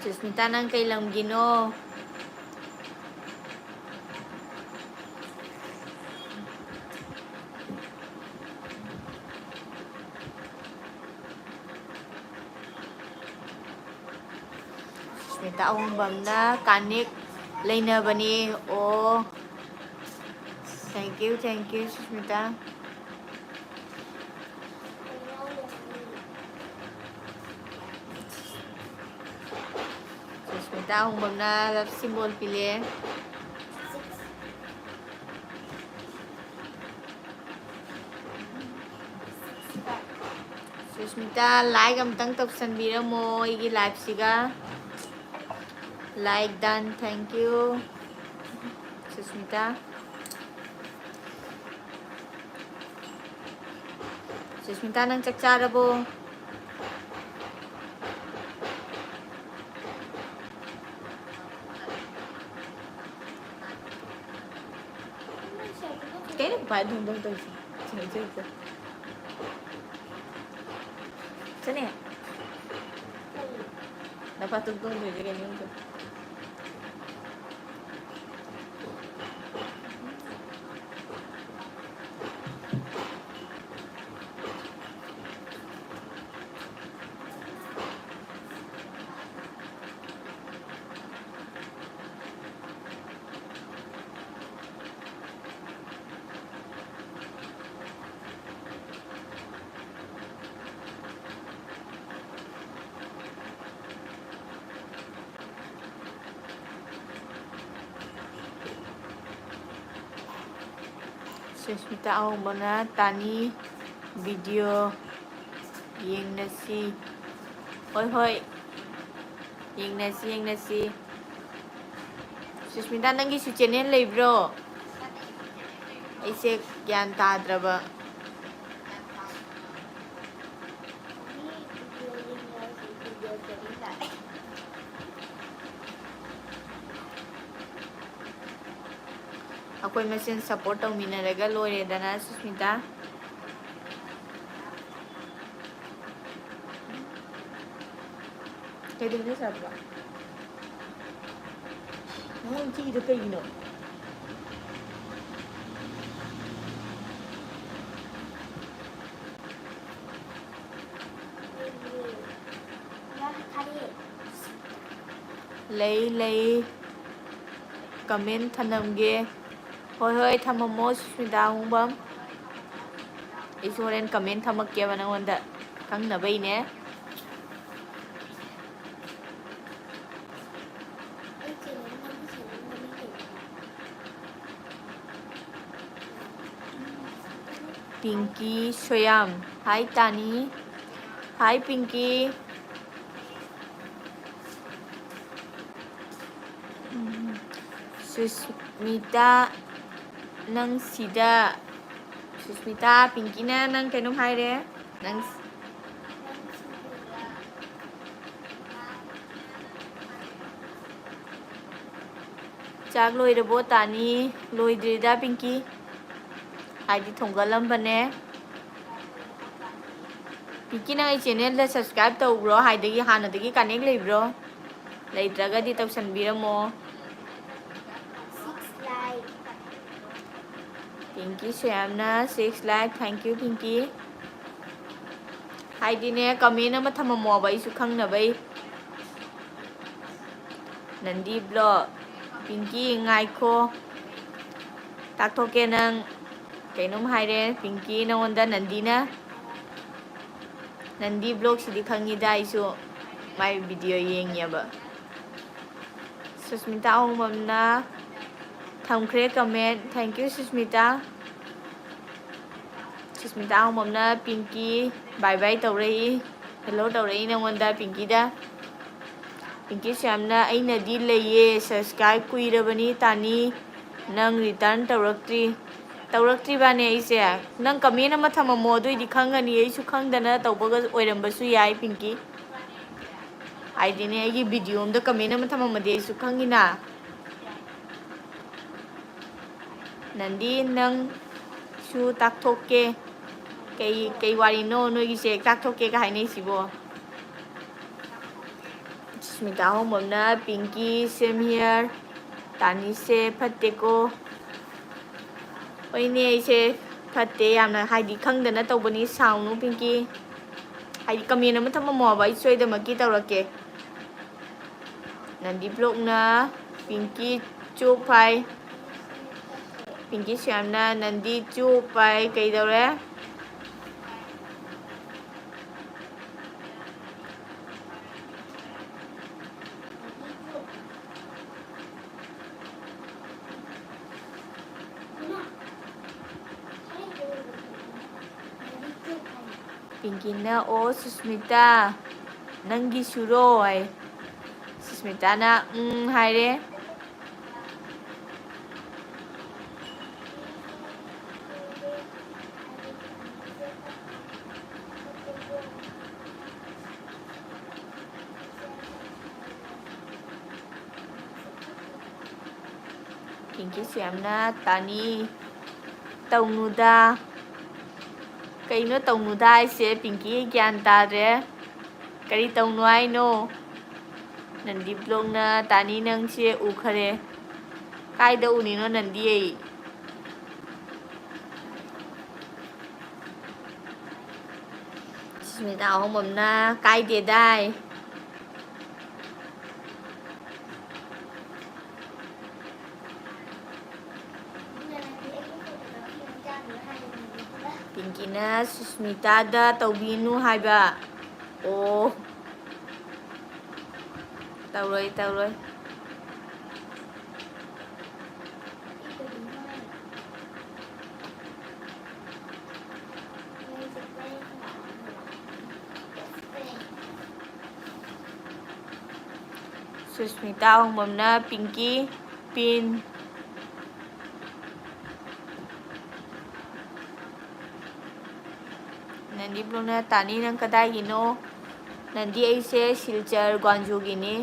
ꯁꯨꯁꯃꯤꯇꯥ, ꯅꯪ ꯀꯩ ꯂꯝꯒꯤꯅꯣ? ꯑꯍꯣꯡꯕꯝꯅ ꯀꯥꯅꯤꯛ ꯂꯩꯅꯕꯅꯤ꯫ ꯑꯣ, thank you, thank you, Susmita. Susmita ꯑꯍꯣꯡꯕꯝꯅ love symbol ꯄꯤꯂꯦ꯫ Susmita, like ꯑꯝꯇꯪ ꯇꯧꯁꯟꯕꯤꯔꯝꯃꯣ ꯑꯩꯒꯤ liveꯁꯤꯒ꯫ Like done, thank you, Susmita. Susmita, ꯅꯪ ꯆꯥꯛ ꯆꯥꯔꯕꯣ? ꯀꯩꯅꯣ ꯄꯥꯏ ꯗꯣꯡ ꯗꯣꯡ ꯇꯧꯔꯤꯁꯦ? ꯁꯤꯅ ꯏꯆꯦ ꯏꯆꯦ꯫ ꯆꯅꯤ꯫ ꯅꯄꯥ ꯇꯨꯝ ꯇꯨꯝꯗꯣꯏꯁꯦ ꯀꯩꯅꯣ ꯈꯪꯗꯦ꯫ ꯁꯨꯁꯃꯤꯇꯥ ꯑꯍꯣꯡꯕꯅ ꯇꯥꯅꯤ video ꯌꯦꯡꯅꯁꯤ꯫ ꯍꯣꯏ, ꯍꯣꯏ, ꯌꯦꯡꯅꯁꯤ, ꯌꯦꯡꯅꯁꯤ꯫ ꯁꯨꯁꯃꯤꯇꯥ, ꯅꯪꯒꯤꯁꯨ channel ꯂꯩꯕ꯭ꯔꯣ? ꯑꯩꯁꯦ ꯒ꯭ꯌꯥꯟ ꯇꯥꯗ꯭ꯔꯕ꯫ ꯑꯩꯈꯣꯏ ꯃꯁꯦꯟ support ꯇꯧꯃꯤꯟꯅꯔꯒ ꯂꯣꯏꯔꯦꯗꯅ, ꯁꯨꯁꯃꯤꯇꯥ꯫ ꯀꯩꯗꯧꯔꯤꯅꯣ ꯁꯥꯕ? ꯅꯪ ꯆꯤꯛꯏꯗꯣ ꯀꯩꯒꯤꯅꯣ? ꯂꯩ, ꯂꯩ꯫ Comment ꯊꯅꯝꯒꯦ꯫ ꯍꯣꯏ, ꯍꯣꯏ, ꯊꯝꯃꯝꯃꯣ, ꯁꯨꯁꯃꯤꯇꯥ ꯑꯍꯣꯡꯕꯝ꯫ ꯑꯩꯁꯨ ꯍꯣꯔꯦꯟ comment ꯊꯝꯃꯛꯀꯦꯕ ꯅꯉꯣꯟꯗ, ꯈꯪꯅꯕꯩꯅꯦ꯫ ꯄꯤꯡꯀꯤ ꯁꯣꯌꯥꯝ꯫ Hi, ꯇꯥꯅꯤ꯫ Hi, ꯄꯤꯡꯀꯤ꯫ ꯎꯝ, ꯁꯨꯁꯃꯤꯇꯥ, ꯅꯪ ꯁꯤꯗ, ꯁꯨꯁꯃꯤꯇꯥ, ꯄꯤꯡꯀꯤꯅ ꯅꯪ ꯀꯩꯅꯣꯝ ꯍꯥꯏꯔꯦ꯫ ꯅꯪ ꯆꯥꯛ ꯂꯣꯏꯔꯕꯣ, ꯇꯥꯅꯤ? ꯂꯣꯏꯗ꯭ꯔꯤꯗ, ꯄꯤꯡꯀꯤ꯫ ꯍꯥꯏꯗꯤ ꯊꯣꯡꯒꯠꯂꯝꯕꯅꯦ꯫ ꯄꯤꯡꯀꯤ, ꯅꯪ ꯑꯩ channelꯗ subscribe ꯇꯧꯕ꯭ꯔꯣ? ꯍꯥꯏꯗꯒꯤ, ꯍꯥꯟꯅꯗꯒꯤ connect ꯂꯩꯕ꯭ꯔꯣ? ꯂꯩꯇ꯭ꯔꯒꯗꯤ ꯇꯧꯁꯟꯕꯤꯔꯝꯃꯣ꯫ Six like꯫ ꯄꯤꯡꯀꯤ ꯁꯣꯌꯥꯝꯅ six like꯫ Thank you, ꯄꯤꯡꯀꯤ꯫ ꯍꯥꯏꯗꯤꯅꯦ, comment ꯑꯃ ꯊꯝꯃꯝꯃꯣꯕ, ꯑꯩꯁꯨ ꯈꯪꯅꯕꯩ꯫ ꯅꯟꯗꯤ vlog꯫ ꯄꯤꯡꯀꯤ, ꯉꯥꯏꯈꯣ꯫ ꯇꯥꯛꯊꯣꯛꯀꯦ ꯅꯪ꯫ ꯀꯩꯅꯣꯝ ꯍꯥꯏꯔꯦ, ꯄꯤꯡꯀꯤ, ꯅꯉꯣꯟꯗ ꯅꯟꯗꯤꯅ꯫ ꯅꯟꯗꯤ vlogꯁꯤꯗꯤ ꯈꯪꯉꯤꯗ, ꯑꯩꯁꯨ ꯃꯥꯏ video ꯌꯦꯡꯉꯦꯕ꯫ ꯁꯨꯁꯃꯤꯇꯥ ꯑꯍꯣꯡꯕꯝꯅ ꯊꯝꯈ꯭ꯔꯦ comment꯫ Thank you, Susmita. Susmita ꯑꯍꯣꯡꯕꯝꯅ ꯄꯤꯡꯀꯤ bye bye ꯇꯧꯔꯛꯏ, hello ꯇꯧꯔꯛꯏ ꯅꯉꯣꯟꯗ, ꯄꯤꯡꯀꯤꯗ꯫ ꯄꯤꯡꯀꯤ ꯁꯣꯌꯥꯝꯅ, ꯑꯩꯅꯗꯤ ꯂꯩꯌꯦ, subscribe ꯀꯨꯏꯔꯕꯅꯤ ꯇꯥꯅꯤ, ꯅꯪ return ꯇꯧꯔꯛꯇ꯭ꯔꯤ꯫ ꯇꯧꯔꯛꯇ꯭ꯔꯤꯕꯅꯦ ꯑꯩꯁꯦ꯫ ꯅꯪ comment ꯑꯃ ꯊꯝꯃꯝꯃꯣ, ꯑꯗꯨꯏꯗꯤ ꯈꯪꯒꯅꯤ, ꯑꯩꯁꯨ ꯈꯪꯗꯅ ꯇꯧꯕꯒ ꯑꯣꯏꯔꯝꯕꯁꯨ ꯌꯥꯏ, ꯄꯤꯡꯀꯤ꯫ ꯍꯥꯏꯗꯤꯅꯦ, ꯑꯩꯒꯤ video ꯑꯝꯗ comment ꯑꯃ ꯊꯝꯃꯝꯃꯗꯤ ꯑꯩꯁꯨ ꯈꯪꯉꯤꯅ꯫ ꯅꯟꯗꯤ, ꯅꯪꯁꯨ ꯇꯥꯛꯊꯣꯛꯀꯦ꯫ ꯀꯩ, ꯀꯩ ꯋꯥꯔꯤꯅꯣ ꯅꯣꯏꯒꯤꯁꯦ, ꯇꯥꯛꯊꯣꯛꯀꯦꯒ ꯍꯥꯏꯅꯩꯁꯤꯕꯣ? Susmita ꯑꯍꯣꯡꯕꯝꯅ, ꯄꯤꯡꯀꯤ, same here꯫ ꯇꯥꯅꯤꯁꯦ ꯐꯠꯇꯦꯀꯣ꯫ ꯍꯣꯏꯅꯦ, ꯑꯩꯁꯦ ꯐꯠꯇꯦ ꯌꯥꯝꯅ, ꯍꯥꯏꯗꯤ ꯈꯪꯗꯅ ꯇꯧꯕꯅꯤ, ꯁꯥꯎꯅꯨ ꯄꯤꯡꯀꯤ꯫ ꯍꯥꯏꯗꯤ comment ꯑꯃ ꯊꯝꯃꯝꯃꯣꯕ, ꯑꯩ ꯁꯣꯏꯗꯃꯛꯀꯤ ꯇꯧꯔꯛꯀꯦ꯫ ꯅꯟꯗꯤ ꯕ꯭ꯂꯣꯛꯅ ꯄꯤꯡꯀꯤ ꯆꯣꯞ ꯍꯥꯏ꯫ ꯄꯤꯡꯀꯤ ꯁ꯭ꯌꯥꯝꯅ ꯅꯟꯗꯤ ꯆꯣꯞ ꯍꯥꯏ꯫ ꯀꯩꯗꯧꯔꯦ? ꯄꯤꯡꯀꯤꯅ, "ꯑꯣ ꯁꯨꯁꯃꯤꯇꯥ, ꯅꯪꯒꯤꯁꯨꯔꯣ?" ꯍꯥꯏ꯫ ꯁꯨꯁꯃꯤꯇꯥꯅ, "ꯎꯝ" ꯍꯥꯏꯔꯦ꯫ ꯄꯤꯡꯀꯤ ꯁ꯭ꯌꯥꯝꯅ, "ꯇꯥꯅꯤ, ꯇꯧꯅꯨꯗ"꯫ ꯀꯩꯅꯣ ꯇꯧꯅꯨꯗ ꯍꯥꯏꯁꯦ? ꯄꯤꯡꯀꯤ, ꯑꯩ ꯒ꯭ꯌꯥꯟ ꯇꯥꯗ꯭ꯔꯦ꯫ ꯀꯔꯤ ꯇꯧꯅꯨ ꯍꯥꯏꯅꯣ? ꯅꯟꯗꯤ ꯕ꯭ꯂꯣꯛꯅ, "ꯇꯥꯅꯤ, ꯅꯪꯁꯦ ꯎꯈꯔꯦ"꯫ ꯀꯥꯏꯗ ꯎꯅꯤꯅꯣ ꯅꯟꯗꯤ ꯑꯩ? ꯁꯨꯁꯃꯤꯇꯥ ꯑꯍꯣꯡꯕꯝꯅ, "ꯀꯥꯏꯗꯦꯗꯥꯏ"꯫ ꯄꯤꯡꯀꯤꯅ ꯁꯨꯁꯃꯤꯇꯥꯗ ꯇꯧꯕꯤꯅꯨ ꯍꯥꯏꯕ꯫ ꯑꯣ꯫ ꯇꯧꯔꯣꯏ, ꯇꯧꯔꯣꯏ꯫ ꯁꯨꯁꯃꯤꯇꯥ ꯑꯍꯣꯡꯕꯝꯅ ꯄꯤꯡꯀꯤ ꯄꯤꯟ꯫ ꯅꯟꯗꯤ ꯕ꯭ꯂꯣꯛꯅ, "ꯇꯥꯅꯤ, ꯅꯪ ꯀꯗꯥꯏꯒꯤꯅꯣ?" ꯅꯟꯗꯤ, "ꯑꯩꯁꯦ ꯁꯤꯜꯆꯔ ꯒ꯭ꯋꯥꯟꯖꯨꯒꯤꯅꯤ"꯫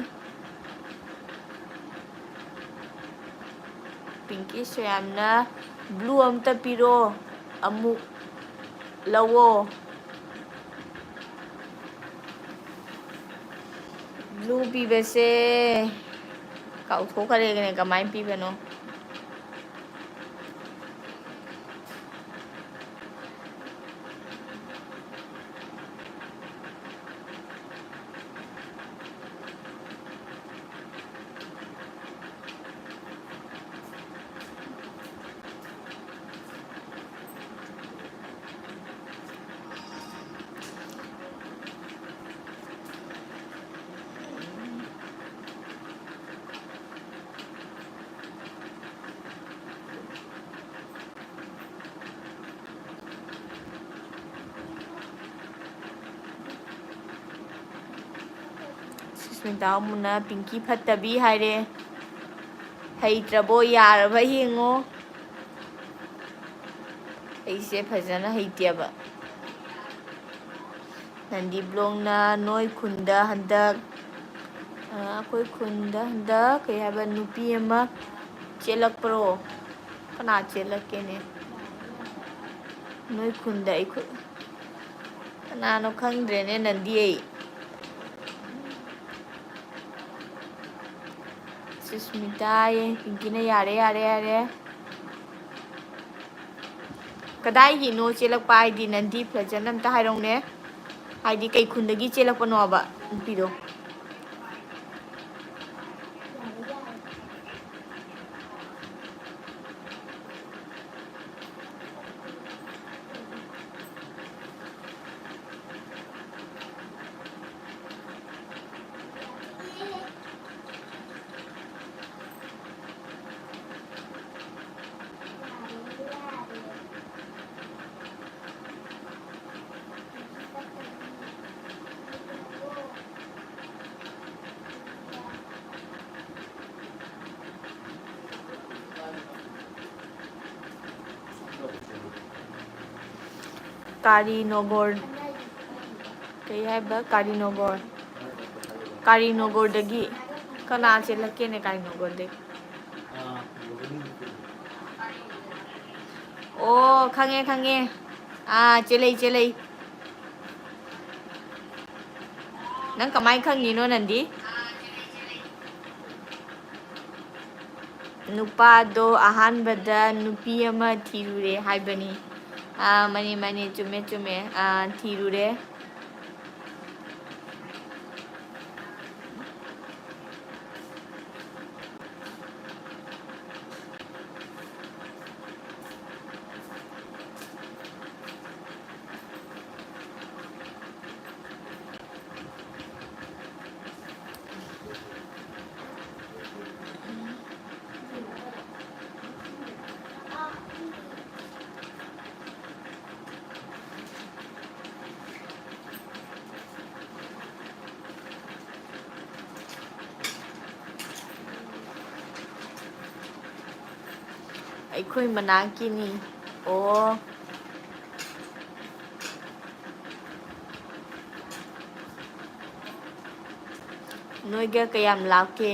ꯄꯤꯡꯀꯤ ꯁ꯭ꯌꯥꯝꯅ, "ꯕ꯭ꯂꯨ ꯑꯝꯇ ꯄꯤꯔꯣ, ꯑꯃꯨꯛ ꯂꯧꯋꯣ"꯫ ꯕ꯭ꯂꯨ ꯄꯤꯕꯁꯦ ꯀꯥꯎꯊꯣꯛꯈ꯭ꯔꯦꯅꯦ, ꯀꯃꯥꯏꯅ ꯄꯤꯕꯅꯣ? ꯁꯨꯁꯃꯤꯇꯥ ꯑꯃꯨꯅ ꯄꯤꯡꯀꯤ ꯐꯠꯇꯕꯤ ꯍꯥꯏꯔꯦ꯫ ꯍꯩꯇ꯭ꯔꯕꯣ? ꯌꯥꯔꯕ ꯌꯦꯡꯉꯣ꯫ ꯑꯩꯁꯦ ꯐꯖꯅ ꯍꯩꯇꯦꯕ꯫ ꯅꯟꯗꯤ ꯕ꯭ꯂꯣꯛꯅ ꯅꯣꯏ ꯈꯨꯟꯗ ꯍꯟꯗꯛ, ꯑ, ꯑꯩꯈꯣꯏ ꯈꯨꯟꯗ ꯍꯟꯗꯛ ꯀꯩ ꯍꯥꯏꯕ ꯅꯨꯄꯤ ꯑꯃ ꯆꯦꯜꯂꯛꯄ꯭ꯔꯣ? ꯀꯅꯥ ꯆꯦꯜꯂꯛꯀꯦꯅꯦ? ꯅꯣꯏ ꯈꯨꯟꯗ ꯑꯩꯈꯣꯏ ꯀꯅꯥꯅꯣ ꯈꯪꯗ꯭ꯔꯦꯅꯦ ꯅꯟꯗꯤ ꯑꯩ꯫ ꯁꯨꯁꯃꯤꯇꯥ ꯌꯦ, ꯄꯤꯡꯀꯤꯅ ꯌꯥꯔꯦ, ꯌꯥꯔꯦ, ꯌꯥꯔꯦ꯫ ꯀꯗꯥꯏꯒꯤꯅꯣ ꯆꯦꯜꯂꯛꯄ ꯍꯥꯏꯗꯤ ꯅꯟꯗꯤ ꯐꯖꯅ ꯑꯝꯇ ꯍꯥꯏꯔꯛꯎꯅꯦ꯫ ꯍꯥꯏꯗꯤ ꯀꯩ ꯈꯨꯟꯗꯒꯤ ꯆꯦꯜꯂꯛꯄꯅꯣꯕ ꯅꯨꯄꯤꯗꯣ? ꯀꯥꯔꯤ ꯅꯣꯒꯣꯔ, ꯀꯩ ꯍꯥꯏꯕ? ꯀꯥꯔꯤ ꯅꯣꯒꯣꯔ, ꯀꯥꯔꯤ ꯅꯣꯒꯣꯔꯗꯒꯤ ꯀꯅꯥ ꯆꯦꯜꯂꯛꯀꯦꯅꯦ ꯀꯥꯔꯤ ꯅꯣꯒꯣꯔꯗꯒꯤ? ꯑꯣ, ꯈꯪꯉꯦ, ꯈꯪꯉꯦ꯫ ꯑꯥ, ꯆꯦꯜꯂꯩ, ꯆꯦꯜꯂꯩ꯫ ꯅꯪ ꯀꯃꯥꯏ ꯈꯪꯉꯤꯅꯣ, ꯅꯟꯗꯤ? ꯅꯨꯄꯥꯗꯣ ꯑꯍꯥꯟꯕꯗ ꯅꯨꯄꯤ ꯑꯃ ꯊꯤꯔꯨꯔꯦ ꯍꯥꯏꯕꯅꯤ꯫ ꯑꯥ, ꯃꯥꯅꯦ, ꯃꯥꯅꯦ, ꯆꯨꯝꯃꯦ, ꯆꯨꯝꯃꯦ꯫ ꯑꯥ, ꯊꯤꯔꯨꯔꯦ꯫ ꯑꯩꯈꯣꯏ ꯃꯅꯥꯛꯀꯤꯅꯤ꯫ ꯑꯣ꯫ ꯅꯣꯏꯒ ꯀꯌꯥꯝ ꯂꯥꯞꯀꯦ?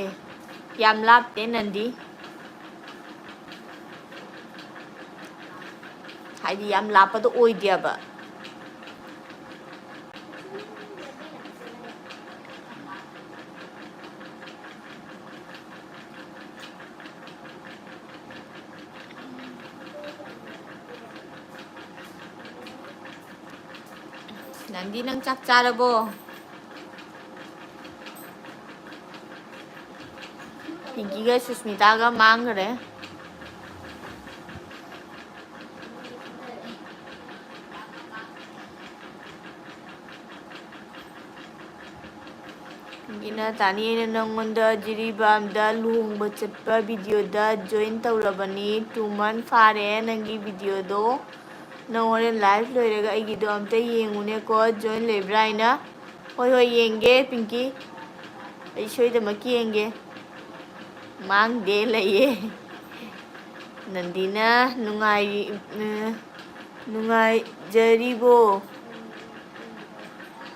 ꯌꯥꯝ ꯂꯥꯞꯇꯦ ꯅꯟꯗꯤ꯫ ꯍꯥꯏꯗꯤ ꯌꯥꯝ ꯂꯥꯞꯄꯗꯣ ꯑꯣꯏꯗꯦꯕ꯫ ꯅꯟꯗꯤ, ꯅꯪ ꯆꯥꯛ ꯆꯥꯔꯕꯣ? ꯄꯤꯡꯀꯤꯒ ꯁꯨꯁꯃꯤꯇꯥꯒ ꯃꯥꯡꯈ꯭ꯔꯦ꯫ ꯄꯤꯡꯀꯤꯅ, "ꯇꯥꯅꯤ, ꯑꯩꯅ ꯅꯪꯉꯣꯟꯗ ꯖꯤꯔꯤꯕꯥꯝꯗ ꯂꯨꯍꯣꯡꯕ ꯆꯠꯄ videoꯗ join ꯇꯧꯔꯕꯅꯤ, two month ꯐꯥꯔꯦ ꯅꯪꯒꯤ videoꯗꯣ꯫ ꯅꯪ ꯍꯣꯔꯦꯟ live ꯂꯣꯏꯔꯒ ꯑꯩꯒꯤꯗꯣ ꯑꯝꯇ ꯌꯦꯡꯉꯨꯅꯦꯀꯣ, join ꯂꯩꯕ꯭ꯔꯥ ꯍꯥꯏꯅ꯫" ꯍꯣꯏ, ꯍꯣꯏ, ꯌꯦꯡꯒꯦ ꯄꯤꯡꯀꯤ꯫ ꯑꯩ ꯁꯣꯏꯗꯃꯛꯀꯤ ꯌꯦꯡꯒꯦ꯫ ꯃꯥꯡꯗꯦ, ꯂꯩꯌꯦ꯫ ꯅꯟꯗꯤꯅ, "ꯅꯨꯡꯉꯥꯏꯔꯤ-, ꯑ, ꯅꯨꯡꯉꯥꯏꯖꯔꯤꯕꯣ?"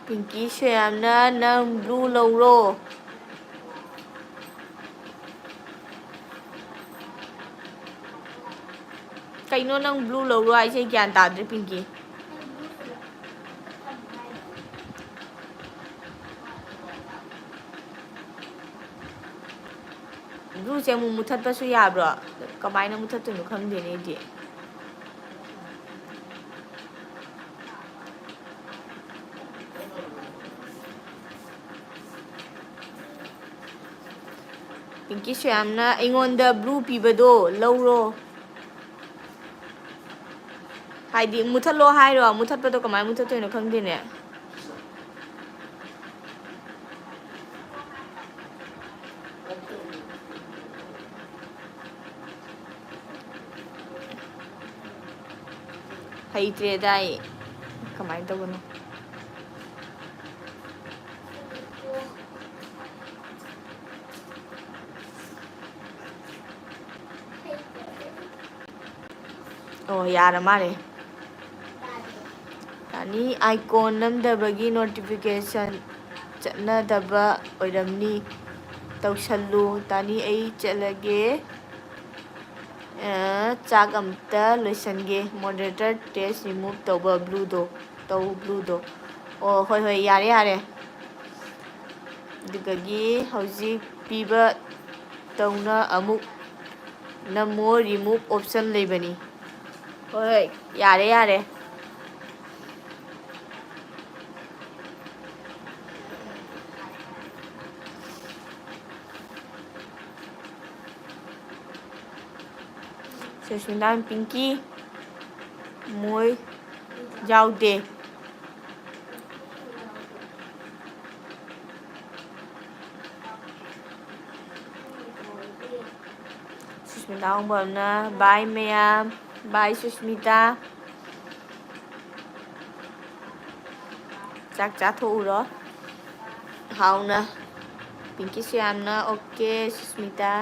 ꯄꯤꯡꯀꯤ ꯁꯣꯌꯥꯝꯅ, "ꯅꯪ blue ꯂꯧꯔꯣ?" ꯀꯩꯅꯣ ꯅꯪ blue ꯂꯧꯔꯣ ꯍꯥꯏꯁꯦ? ꯑꯩ ꯒ꯭ꯌꯥꯟ ꯇꯥꯗ꯭ꯔꯦ, ꯄꯤꯡꯀꯤ꯫ Blueꯁꯦ ꯑꯃꯨꯛ ꯃꯨꯊꯠꯄꯁꯨ ꯌꯥꯕ꯭ꯔꯣ? ꯀꯃꯥꯏꯅ ꯃꯨꯊꯠꯇꯣꯏꯅꯣ ꯈꯪꯗꯦꯅꯦ ꯑꯩꯗꯤ꯫ ꯄꯤꯡꯀꯤ ꯁꯣꯌꯥꯝꯅ, "ꯑꯩꯉꯣꯟꯗ blue ꯄꯤꯕꯗꯣ ꯂꯧꯔꯣ"꯫ ꯍꯥꯏꯗꯤ ꯃꯨꯊꯠꯂꯣ ꯍꯥꯏꯔꯣ? ꯃꯨꯊꯠꯄꯗꯣ ꯀꯃꯥꯏꯅ ꯃꯨꯊꯠꯇꯣꯏꯅꯣ ꯈꯪꯗꯦꯅꯦ꯫ ꯍꯩꯇ꯭ꯔꯦꯗ ꯑꯩ꯫ ꯀꯃꯥꯏꯅ ꯇꯧꯕꯅꯣ? ꯑꯣ, ꯌꯥꯔ ꯃꯥꯜꯂꯦ꯫ ꯇꯥꯅꯤ, icon ꯅꯝꯗꯕꯒꯤ notification ꯆꯠꯅꯗꯕ ꯑꯣꯏꯔꯝꯅꯤ꯫ ꯇꯧꯁꯜꯂꯨ꯫ ꯇꯥꯅꯤ, ꯑꯩ ꯆꯠꯂꯒꯦ꯫ ꯑ, ꯆꯥꯛ ꯑꯝꯇ ꯂꯣꯏꯁꯟꯒꯦ꯫ Moderator test remove ꯇꯧꯕ blueꯗꯣ꯫ ꯇꯧ blueꯗꯣ꯫ ꯑꯣ, ꯍꯣꯏ, ꯍꯣꯏ, ꯌꯥꯔꯦ, ꯌꯥꯔꯦ꯫ ꯑꯗꯨꯗꯒꯤ ꯍꯧꯖꯤꯛ ꯄꯤꯕ ꯇꯧꯅ ꯑꯃꯨꯛ ꯅꯝꯃꯣ, remove option ꯂꯩꯕꯅꯤ꯫ ꯍꯣꯏ, ꯍꯣꯏ, ꯌꯥꯔꯦ, ꯌꯥꯔꯦ꯫ ꯁꯨꯁꯃꯤꯇꯥ, ꯄꯤꯡꯀꯤ, ꯃꯣꯏ ꯌꯥꯎꯗꯦ꯫ ꯁꯨꯁꯃꯤꯇꯥ ꯍꯣꯡꯕꯝꯅ bye ꯃꯌꯥꯝ, bye ꯁꯨꯁꯃꯤꯇꯥ꯫ ꯆꯥꯛ ꯆꯥꯊꯣꯛꯎꯔꯣ ꯍꯥꯎꯅ꯫ ꯄꯤꯡꯀꯤꯁꯨ ꯌꯥꯝꯅ okay, ꯁꯨꯁꯃꯤꯇꯥ꯫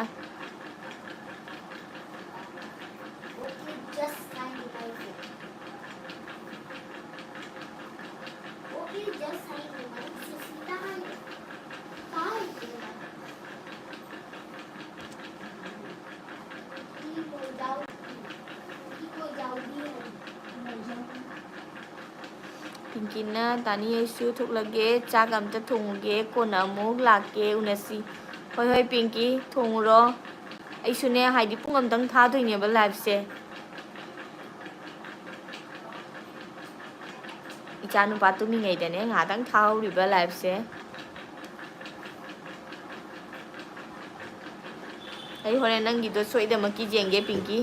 ꯄꯤꯡꯀꯤꯅ, "ꯇꯥꯅꯤ, ꯑꯩꯁꯨ ꯊꯣꯛꯂꯒꯦ, ꯆꯥꯛ ꯑꯝꯇ ꯊꯣꯡꯉꯨꯒꯦ, ꯀꯣꯟꯅ ꯑꯃꯨꯛ ꯂꯥꯛꯀꯦ, ꯎꯅꯁꯤ꯫" ꯍꯣꯏ, ꯍꯣꯏ, ꯄꯤꯡꯀꯤ, ꯊꯣꯡꯉꯨꯔꯣ꯫ ꯑꯩꯁꯨꯅꯦ, ꯍꯥꯏꯗꯤ ꯄꯨꯡ ꯑꯝꯇꯪ ꯊꯥꯗꯣꯏꯅꯦꯕ liveꯁꯦ꯫ ꯏꯆꯥ ꯅꯨꯄꯥ ꯇꯨꯝꯃꯤꯉꯩꯗꯅꯦ ꯉꯥꯏꯍꯥꯛꯇꯪ ꯊꯥꯍꯧꯔꯤꯕ liveꯁꯦ꯫ ꯑꯩ ꯍꯣꯔꯦꯟ ꯅꯪꯒꯤꯗꯣ ꯁꯣꯏꯗꯃꯛꯀꯤ ꯌꯦꯡꯒꯦ, ꯄꯤꯡꯀꯤ꯫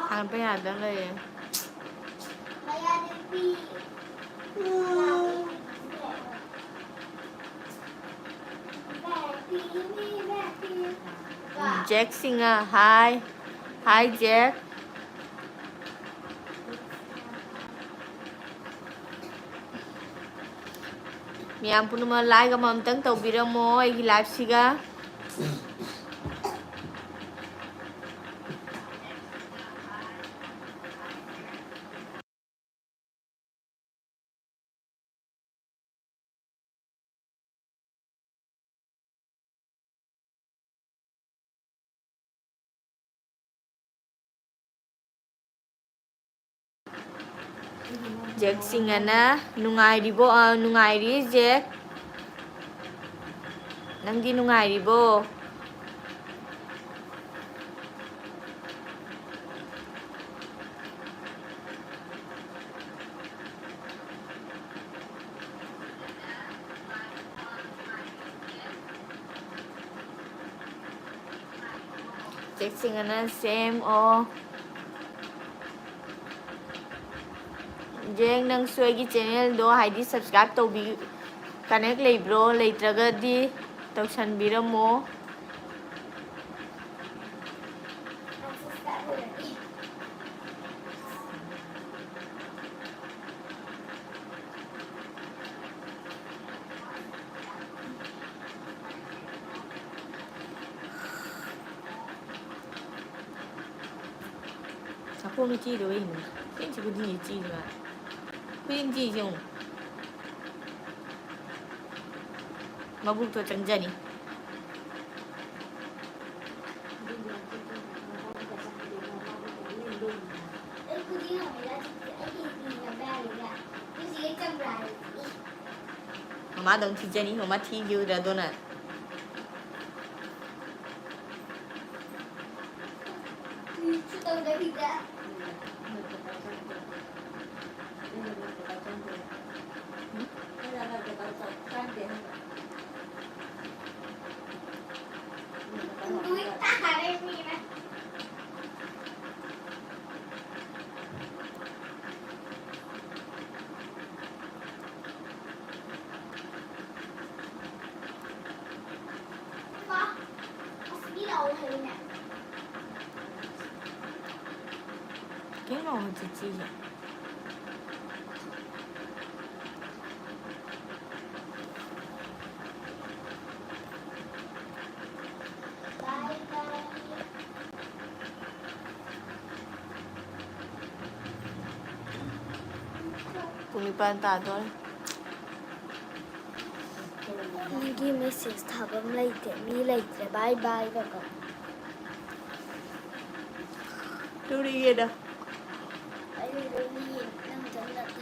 ꯍꯥꯡꯕ ꯌꯥꯗ ꯂꯩꯔꯦ꯫ ꯖꯦꯛ ꯁꯤꯡꯍ, ꯍꯥꯏ꯫ ꯍꯥꯏ, ꯖꯦꯛ꯫ ꯃꯌꯥꯝ ꯄꯨꯝꯅꯃꯛ like ꯑꯃꯃꯝꯇꯪ ꯇꯧꯕꯤꯔꯝꯃꯣ ꯑꯩꯒꯤ live ꯁꯤꯒ꯫ ꯖꯦꯛ ꯁꯤꯡꯍꯅ ꯅꯨꯡꯉꯥꯏꯔꯤꯕꯣ? ꯑ, ꯅꯨꯡꯉꯥꯏꯔꯤ, ꯖꯦꯛ꯫ ꯅꯪꯗꯤ ꯅꯨꯡꯉꯥꯏꯔꯤꯕꯣ? ꯖꯦꯛ ꯁꯤꯡꯍꯅ same ꯑꯣ꯫ ꯖꯦꯛ, ꯅꯪꯁꯨ ꯑꯩꯒꯤ channel ꯗꯣ ꯍꯥꯏꯗꯤ subscribe ꯇꯧꯕꯤ-, connect ꯂꯩꯕ꯭ꯔꯣ? ꯂꯩꯇ꯭ꯔꯒꯗꯤ ꯇꯧꯁꯟꯕꯤꯔꯝꯃꯣ꯫ ꯅꯈꯣꯡꯗ ꯆꯤꯗꯕ ꯌꯦꯡꯉꯨ꯫ ꯆꯦꯟꯁꯤ ꯈꯨꯗꯤꯡꯒꯤ ꯆꯤꯁꯤ ꯃꯥ꯫ ꯈꯨꯗꯤꯡ ꯆꯤꯁꯤ ꯌꯦꯡꯉꯨ꯫ ꯃꯕꯨꯛꯇꯣ ꯆꯪꯖꯅꯤ꯫ ꯑꯩ ꯈꯨꯗꯤꯡ ꯍꯪꯉꯤꯔ ꯆꯤꯛꯇꯦ? ꯑꯩꯒꯤ ꯏ ꯉꯝꯕ ꯌꯥꯔꯤꯔ? ꯇꯨ ꯆꯤꯛꯑꯦ ꯆꯝꯕ꯭ꯔꯥ ꯍꯥꯏꯔꯗꯤ? ꯏ꯫ ꯃꯃꯥꯗꯧ ꯊꯤꯖꯅꯤ, ꯃꯃꯥ ꯊꯤꯈꯤꯕꯗ ꯑꯗꯨꯅ꯫ ꯀꯔꯤꯁꯨ ꯇꯧꯗꯕꯤꯗ꯫ ꯂꯣꯏ ꯇꯥꯔꯦ ꯃꯤꯅ꯫ ꯃꯥ, ꯑꯁ, ꯃꯤ ꯂꯥꯛꯑꯣ ꯍꯥꯏꯕꯅꯦ꯫ ꯀꯩꯅꯣ ꯍꯧꯖꯤꯛ ꯆꯤꯁꯦ? ꯄꯨꯡ ꯅꯤꯄꯥꯟ ꯇꯥꯗꯣꯔꯦ꯫ ꯃꯤꯒꯤ ꯃꯦꯁꯦꯖ ꯊꯥꯕꯝ ꯂꯩꯇꯦ, ꯃꯤ ꯂꯩꯇ꯭ꯔꯦ, ꯕꯥꯏ ꯕꯥꯏ ꯀꯀꯣ꯫ ꯇꯨꯝꯅꯤꯡꯉꯦꯗ꯫ ꯑꯩ ꯑꯗꯨꯝ ꯌꯦꯡ-, ꯅꯪ ꯅꯊꯟ ꯅꯠꯇꯦ꯫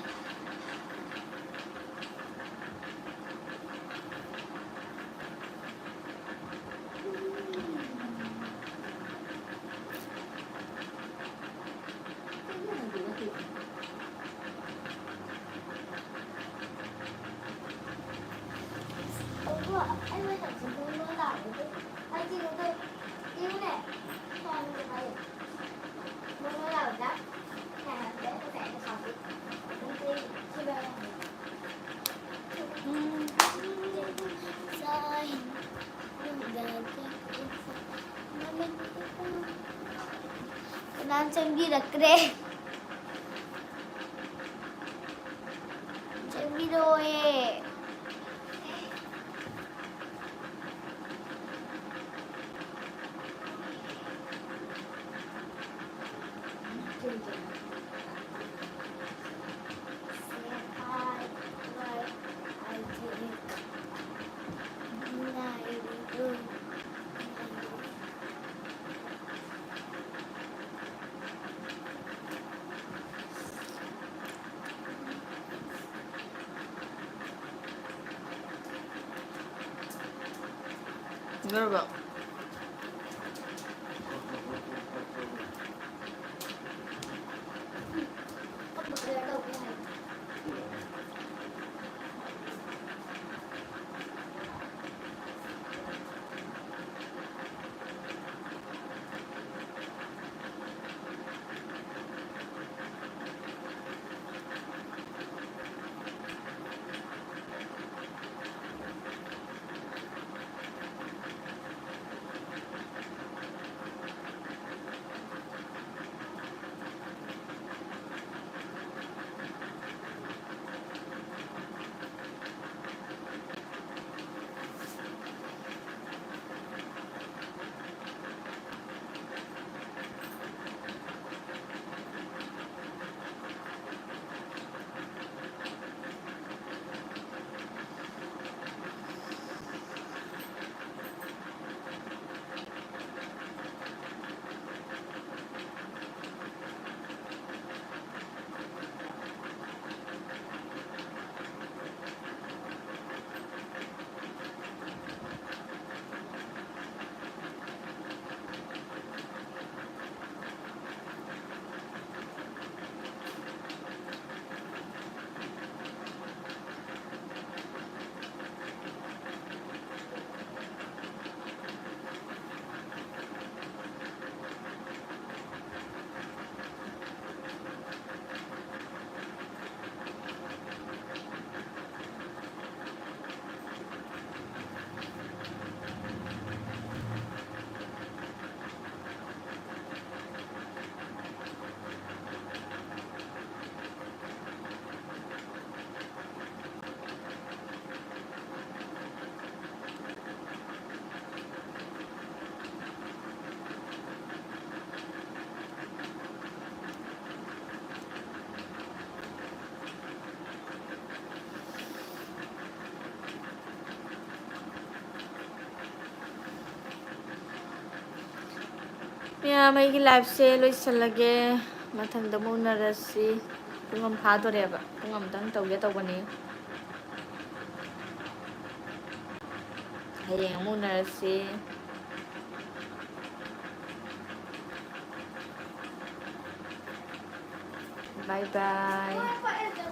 ꯀꯅꯥꯝ ꯆꯪꯕꯤꯔꯛꯇ꯭ꯔꯦ꯫ ꯆꯪꯕꯤꯔꯛꯑꯣꯌꯦ꯫ ꯂꯣꯏꯔꯕꯣ? ꯃꯌꯥꯝ, ꯑꯩꯒꯤ liveꯁꯦ ꯂꯣꯏꯁꯤꯜꯂꯒꯦ꯫ ꯃꯊꯪꯗ ꯑꯃꯨꯛ ꯎꯅꯔꯁꯤ꯫ ꯄꯨꯡ ꯑꯃ ꯐꯥꯗꯣꯔꯦꯕ꯫ ꯄꯨꯡ ꯑꯃꯇꯪ ꯇꯧꯒꯦ ꯇꯧꯕꯅꯤ꯫ ꯍꯌꯦꯡ ꯑꯃꯨꯛ ꯎꯅꯔꯁꯤ꯫ Bye bye꯫